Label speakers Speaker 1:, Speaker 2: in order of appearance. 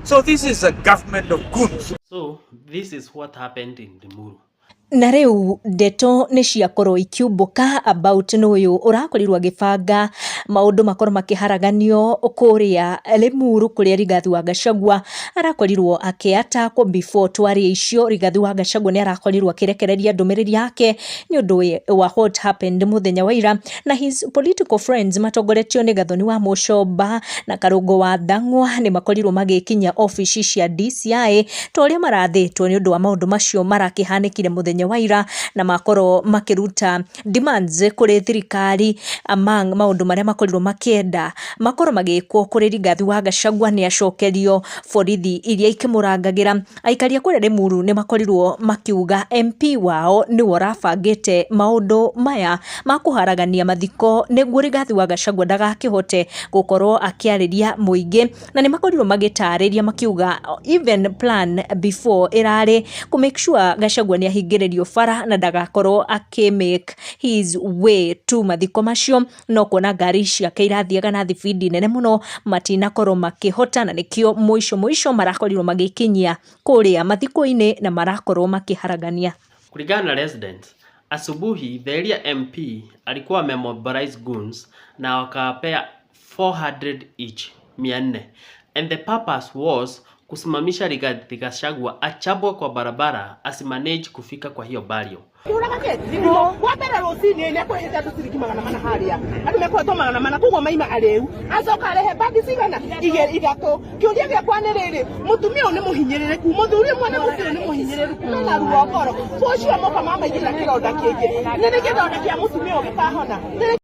Speaker 1: So this is a government of goons.
Speaker 2: So this is what happened in Limuru.
Speaker 3: Na rĩu ndeto nĩ ciakorwo ikiumbũka about nũ ũyũ ũrakorirwo agĩbanga maũndũ makorwo makĩharaganio kũrĩa Limuru, kũrĩa Rigathi wa Gachagua arakorirwo akĩatakwo. Before twarie icio, Rigathi wa Gachagua nĩ arakorirwo akĩrekereria ndũmĩrĩri yake nĩ ũndũ wa what happened mũthenya wa ira, na his political friends matongoretio nĩ Gathoni wa Mũcomba na Karũngũ wa Thang'wa nĩ makorirwo magĩkinya obici cia DCI ta ũrĩa marathĩtwo nĩ ũndũ wa maũndũ macio marakĩhanĩkire mũthenya wa ira, na makorwo makĩruta demands kũrĩ thirikari. Among maũndũ marĩa makorirwo makĩenda makorwo magĩkwo kũrĩ Rigathi wa Gachagua nĩ acokerio borithi iria ikĩmũrangagĩra. Aikari a kũrĩa Limuru nĩ makorirwo makiuga MP wao nĩwe ũrabangĩte maũndũ maya ma kũharagania mathiko nĩguo Rigathi wa Gachagua ndagakĩhote gũkorwo akĩarĩria mũingĩ, na nĩ makorirwo magĩtarĩria makiuga even plan before ĩrarĩ kũ make sure Gachagua nĩ ahingĩrĩrio bara na ndagakorwo akĩ make his way to mathiko macio. No kuona ngari ciake irathiaga na thibindi nene mũno, matinakorwo makĩhota, na nĩkĩo mũico mũico marakorirwo magĩkinyia kũrĩa mathiko-inĩ na marakorwo makĩharagania.
Speaker 2: Kulingana na residents, asubuhi the area MP alikuwa amemobilize goons na wakawapea 400 each, 400, and the purpose was kusimamisha Rigathi Gachagua achapwe kwa barabara asimanage kufika kwa hiyo burial.
Speaker 4: Wa mbere rũcinĩ nĩ akwĩhĩte andũ ciringi 400 harĩa, andũ mekũhetwo 400, koguo maima arĩu acoka arehe bagi cigana igĩrĩ ithatũ. Kĩũria gĩakwa nĩ rĩrĩ, mũtumia ũyũ nĩ mũhinyĩrĩrĩku, mũthuri ũmwe na mũtumia ũyũ nĩ mũhinyĩrĩrĩku, mena ruo ngoro, ũcio moka mamaigĩrĩra kĩronda kĩngĩ, nĩ kĩronda kĩa mũtumia ũyũ gĩkahona?